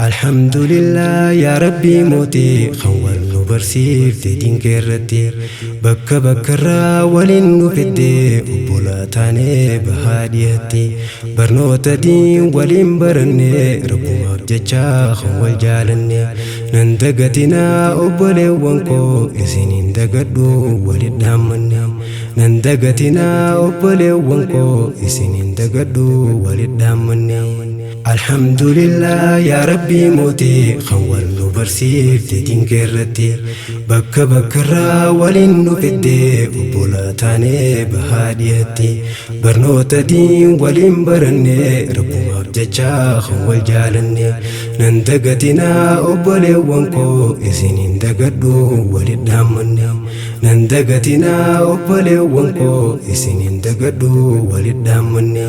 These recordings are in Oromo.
Alhamdulillah yaa Rabbii mootii kan wal nu barsiifte diin kee irratti bakka bakkarraa waliin nu fidde obbolaa taanee bahaa dhiyatti barnoota diin waliin baranne rabbumaaf jecha kan wal jaalanne nan dagatinaa obboleewwan koo isiniin dagadhu walit dhaammanne nan dagatinaa obboleewwan koo isiniin dagadhu walit dhaammanne. Alhamdulillah yaa Rabbii mootii kan wal nu barsiifte diin kee irratti bakka bakkarraa waliin nu fidde obbolaa taanee bahaa dhiyatti barnoota diin waliin baranne rabbumaaf jecha kan wal jaalanne nan dagatinaa obboleewwan koo isiniin dagadhu walit dhaammanne nan dagatinaa obboleewwan koo isiniin dagadhu walit dhaammanne.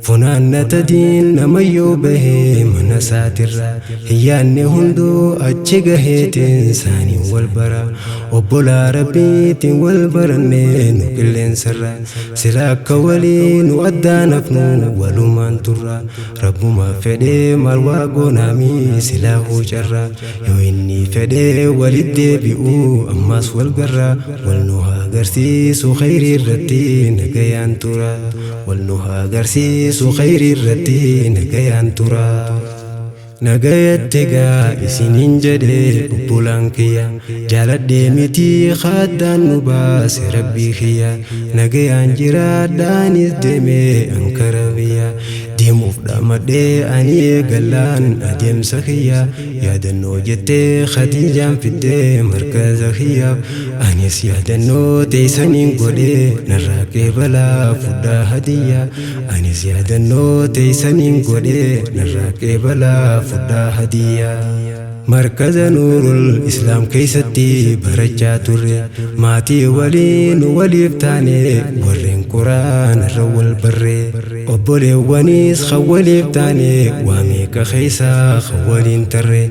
Funaannata diin namayyuu bahee mana isaatirra hin yaadne hunduu achi gaheetiin isaaniin wal bara obbolaa rabbiitiin wal baranne nu qilleensarra sila akka walii nu addaan hafnu walumaan turra rabbumaa fedhee maal waa goonaamii silaa huucarra yoo inni fedhee walit deebi'uu ammas wal garra wal nu haa agarsiisu khayrii irratti nagayaan tura. Wal nu haa agarsiisu khayrii irratti nagayaan tura. Nagayatti gaa isiniin jedhe obbolaan kiyya jaaladhee miti kaaddaan nu baase rabbii kiyya nagayaan jiraadhaanis deemee ankara biyya deemuuf dhaamadhee ani eegallaan adeemsa kiyya yaadannoo jettee Khadiijaan fiddee markaza kiyyaaf anis yaadannoo teessaniin godhee narraa qeebalaa fudhaa hadiyyaa anis yaadannoo teessaniin godhee narraa qeebalaa fudhaa hadiyyaa. Markaza Nuurul Islaam keessatti barachaa turre maatii waliin waliif taane warreen quraana irra wal barre obboleewwanis kan waliif taane waa meeqa keessaa kan waliin tarre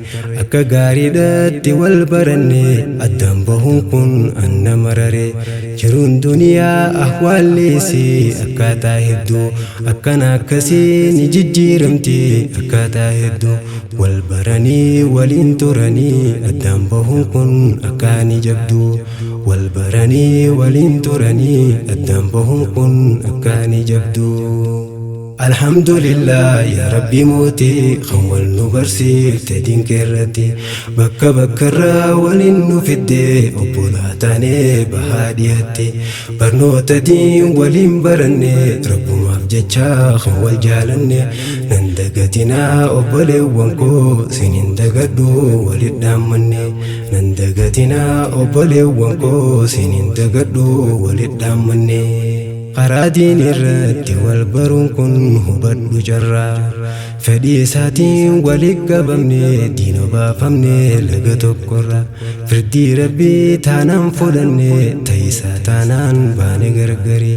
akka gaariidhaatti wal baranne addaan bahuun kun anna marare jiruun duniyaa ahwaalleesi akkaataa hedduu akkana akkasii ni jijjiiramti akkaataa hedduu wal baranii waliin turanii addaan bahuun kun akkaani jabdu wal baranii waliin turanii addaan bahuun kun akkaani jabdu. Alhamdulillah yaa Rabbii mootii kan wal nu barsiifte diin kee irratti bakka bakkarraa waliin nu fidde obbolaa taanee bahaa dhiyatti barnoota diin waliin baranne rabbumaaf jecha kan wal jaalanne nan dagatinaa obboleewwan koo sinin dagadhu walit dhaammanne nan dagatinaa obboleewwan koo sinin dagadhu walit dhaammanne. Karaa diin irratti wal baruun kun hubadhu carraa fedhii isaatiin walit qabamne diina baafamne laga tokkorra firdii rabbii taanaan fudhanne ta'isaa taanaan baane gargari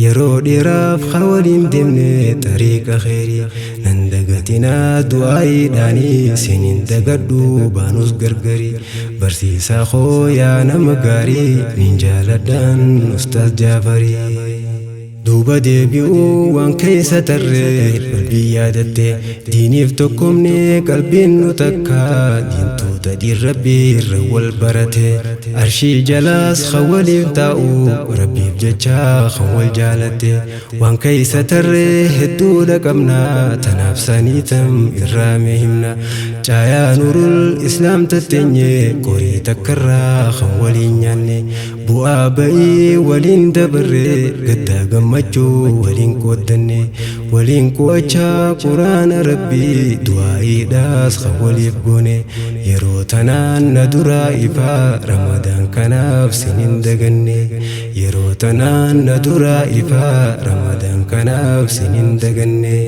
yeroo dheeraaf haa waliin deemne xariiqa kheyrii nan dagatinaa du'aayiidhaanii sinin dagadhu baanus gargari barsiisaa koo yaa nama gaarii nin jaaladhaan ustaaz Jaafarii. Duuba deebi'uu waan keessa tarree qalbii yaadatte diiniif tokkomne qalbiin nu takka diintoota diin rabbii irra wal barate arshii jalaas kan waliif taa'u rabbiif jecha kan wal jaalatte waan keessa tarree hedduudha qabna tanaaf saniitam irraa mee himna caayaa nurul islaam tatteenye qorii takkarraa kan waliin nyaanne bu'aa ba'ii waliin dabarre gaddaa gammachuu waliin qooddanne waliin qo'achaa quraana rabbii du'aa'iidhaas kan waliif goone yeroo tanaan na duraa ifaa ramadaan kanaaf sinin daganne yeroo tanaan na duraa ifaa ramadaan kanaaf sinin daganne.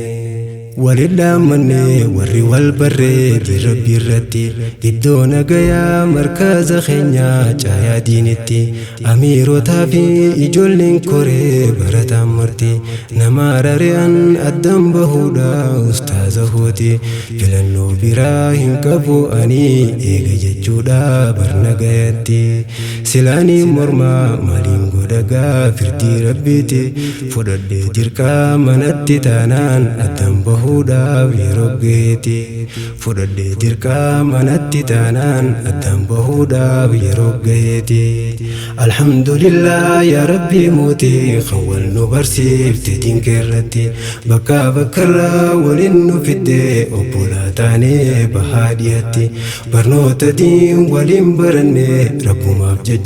Walin dhaammanne warri wal barree diin rabbii irratti iddoo nagayaa markaza keenyaa caayaa diinitti amiirotaa fi ijoolleen koree barataan marti nama rari'an addaan bahuudha ustaaza hooti filannoo biraa hin qabu ani eega jechuudha barnagayatti. Silaanii mormaa maaliin godha gaa firdii rabbiiti. Fudhadhee dirqaa manatti taanaan addaan bahuudhaaf yeroo gaheeti. Fudhadhee dirqaa manatti taanaan addaan bahuudhaaf yeroo gaheeti. Alhamdulillah yaa rabbii mootii kan wal nu barsiifte diinka irratti. Bakkaa bakkarraa waliin nu fidde obbolaa taanee bahaa dhiyatti. Barnoota diin waliin baranne rabbumaaf jecha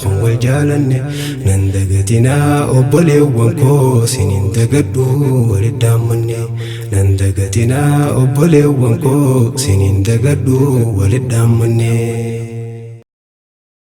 kan wal jaalanne. Nan dagatinaa obboleewwan koo sinin dagadhu walitti dhaammanne. Nan dagatinaa obboleewwan koo sinin dagadhu walitti dhaammanne.